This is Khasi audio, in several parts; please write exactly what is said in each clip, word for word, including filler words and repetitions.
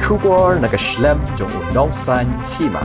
Khubor na ka shlem jong u nongsan hima.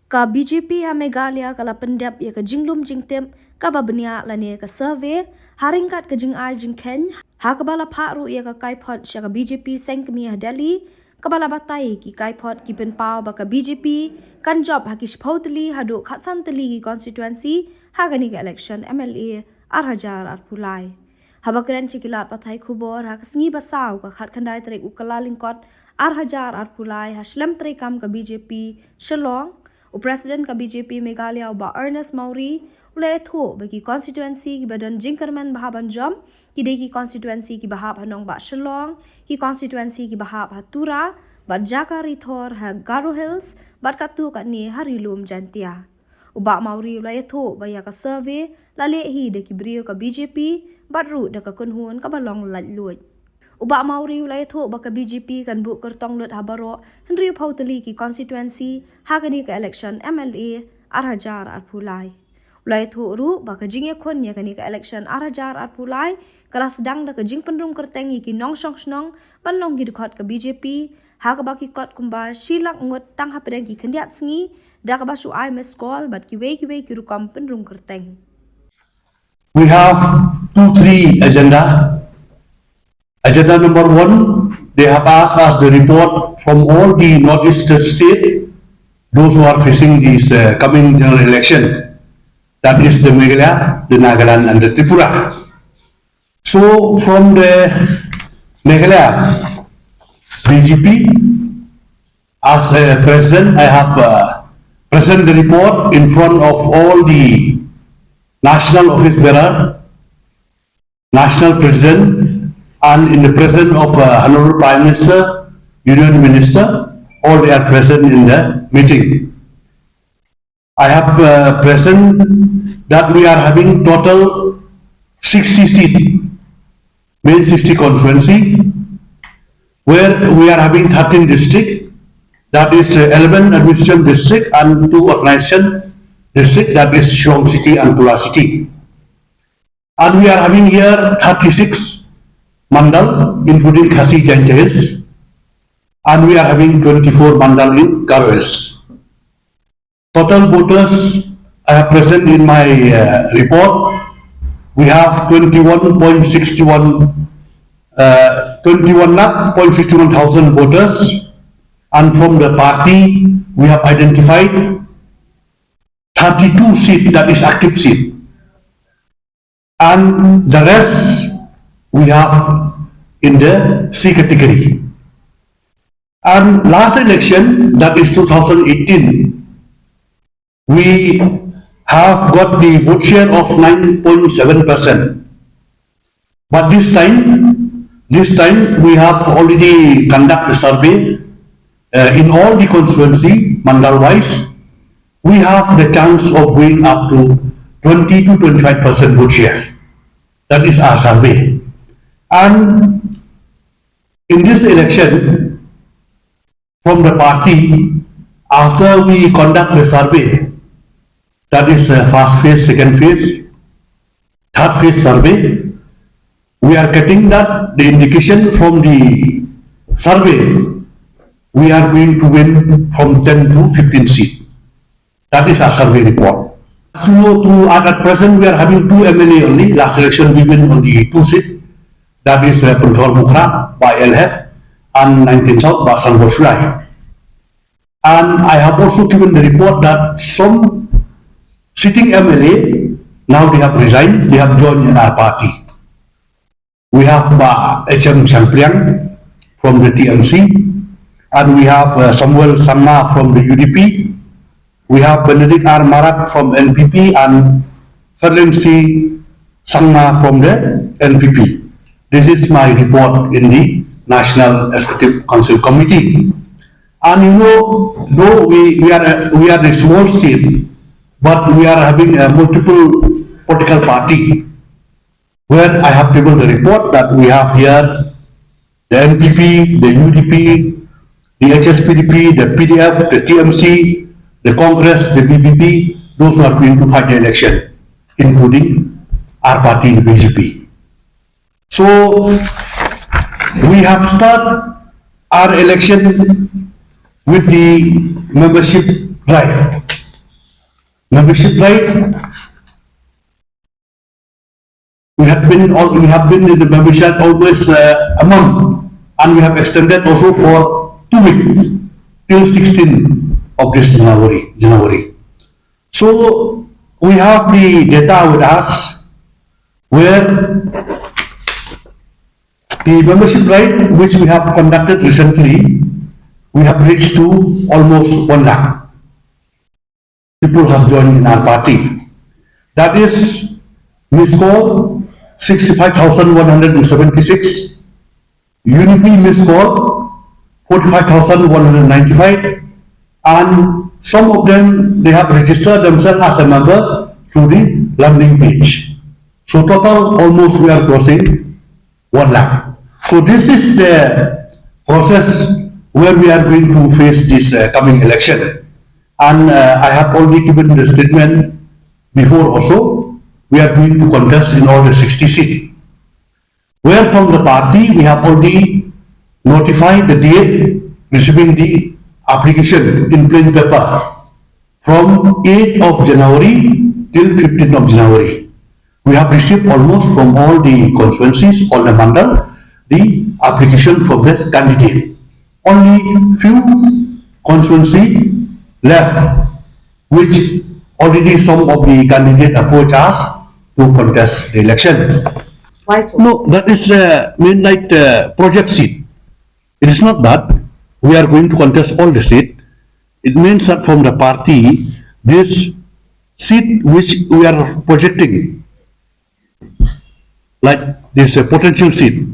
Ka B J P ha Meghalaya ka la pyndep ïa ka jinglum jingtip kaba bniah lane ka survey ha ryngkat ka jingai jingkheiñ, ha kaba la phah ruh ïa ka kaiphod sha ka B J P seng kmie ha Delhi, kaba la batai ki kaiphod ki pynpaw ba ka B J P kan jop ha ki shiphew tylli haduh khatsan tylli ki constituency ha kane ka election M L A ar hajar arphew lai. Haba kren sha ki lad pathai khubor ha ka sngi ba saw ka khatkhyndai tarik u Kyllalyngkot ar hajar arphew lai ha shlem treikam ka B J P Shillong, u President ka B J P Meghalaya u Bah Ernest Mawrie u la ïathuh ba ki constituency kiba don jingkyrmen ba hap ban jop ki dei ki constituency kiba hap ha nongbah Shillong, ki constituency kiba hap ha Tura bad jaka rithor ha Garo Hills bad katto katne ha Ri-lum Jaintia. U Bah Mawrie u la ïathuh ba ïa ka survey la leh hi da ki briew ka B J P bad ruh da ka kynhun kaba long laitluid. U Bah Mawrie u la ïathuh ba ka B J P kan buh kyrtong lut ha baroh hynriewphew tylli ki constituency ha kane ka election M L A ar hajar arphew lai. U la ïathuh ruh ba ka jingïakhun ïa kane ka election ar hajar arphew lai ka la sdang da ka jingpynrung kyrteng ïa ki nongshong shnong ban long ki dkhot ka B J P, ha kaba ki kot kumba shi lak ngut tang hapdeng ki khyndiat sngi, da kaba shu ai missed call bad kiwei kiwei ki rukom pynrung kyrteng. We have two, three agenda. Agenda number one, they have asked us the report from all the northeastern state, those who are facing this uh, coming general election. That is the Meghalaya, the Nagaland, and the Tripura. So from the Meghalaya B J P, as a president, I have uh, present the report in front of all the national office bearer, national president, and in the presence of uh, Honorable Prime Minister, Union Minister, all they are present in the meeting. I have uh, present that we are having total sixty seat, main sixty constituency, where we are having thirteen district, that is uh, eleven administration district and two organization district, that is Shillong City and Tura City. And we are having here thirty-six mandal, including Khasi Jaintia Hills, and we are having twenty-four mandal in Garo Hills. Total voters I have present in my uh, report. We have twenty-one point six one, uh, twenty-one lakh point sixty-one thousand voters, and from the party we have identified thirty-two seat, that is active seat, and the rest we have in the C category. And last election, that is two thousand eighteen, we have got the vote share of nine point seven percent. But this time, this time we have already conducted a survey uh, in all the constituency, mandal wise. We have the chance of going up to twenty to twenty-five percent vote share. That is our survey. And in this election, from the party, after we conduct the survey, that is uh, first phase, second phase, third phase survey, we are getting that the indication from the survey, we are going to win from ten to fifteen seats. That is our survey report. As you know, to, at, at present we are having two M L A only. Last election we win only two seats. That is uh, Pynthorumkhrah by L F and nineteen South by Sanbor Shullai. And I have also given the report that some sitting M L A, now they have resigned, they have joined in our party. We have Bah H M Shangpliang from the T M C, and we have uh, Samuel Sangma from the U D P. We have Benedict R Marak from N P P and Ferlin C Sangma from the N P P. This is my report in the National Executive Council Committee. And you know, though we, we are a, we are a small state, but we are having a multiple political party. Where I have tabled the report that we have here the N P P, the U D P, the H S P D P, the P D F, the T M C, the Congress, the B B P, those who are going to fight the election, including our party, the B J P. So we have started our election with the membership drive. Membership drive, we have been all, we have been in the membership almost uh, a month, and we have extended also for two weeks till sixteen of this January. January. So we have the data with us where the membership drive which we have conducted recently, we have reached to almost one lakh people have joined in our party. That is, missed call sixty-five thousand one hundred seventy-six, UDP missed call forty-five thousand one hundred ninety-five, and some of them, they have registered themselves as a members through the landing page. So total almost we are crossing one lakh. So this is the process where we are going to face this uh, coming election. And uh, I have already given the statement before also. We are going to contest in all the sixty seats. Where from the party we have already notified the date receiving the application in plain paper from eighth of January till fifteenth of January. We have received almost from all the constituencies, all the mandal, the application from the candidate. Only few constituency left, which already some of the candidate approach us to contest the election. Why so? No, that is uh, mean like the project seat. It is not that we are going to contest all the seat. It means that from the party, this seat which we are projecting, like this uh, potential seat,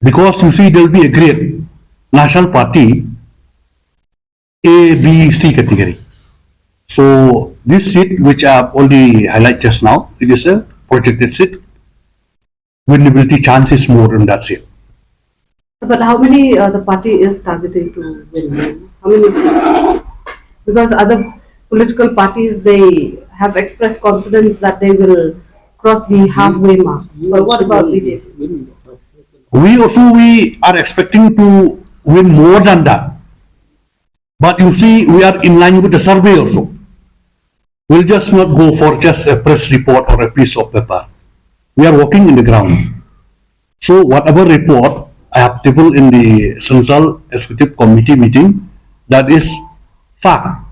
because you see there will be a grade national party A, B, C category. So this seat which I have already highlighted just now, it is a projected seat. Winnability chance is more in that seat. But how many uh, the party is targeting to win? How many seats? Because other political parties, they have expressed confidence that they will cross the halfway mark. But what about B J P? We also we are expecting to win more than that. But you see, we are in line with the survey also. We'll just not go for just a press report or a piece of paper. We are working in the ground. So whatever report I have tabled in the Central Executive Committee meeting, that is fact.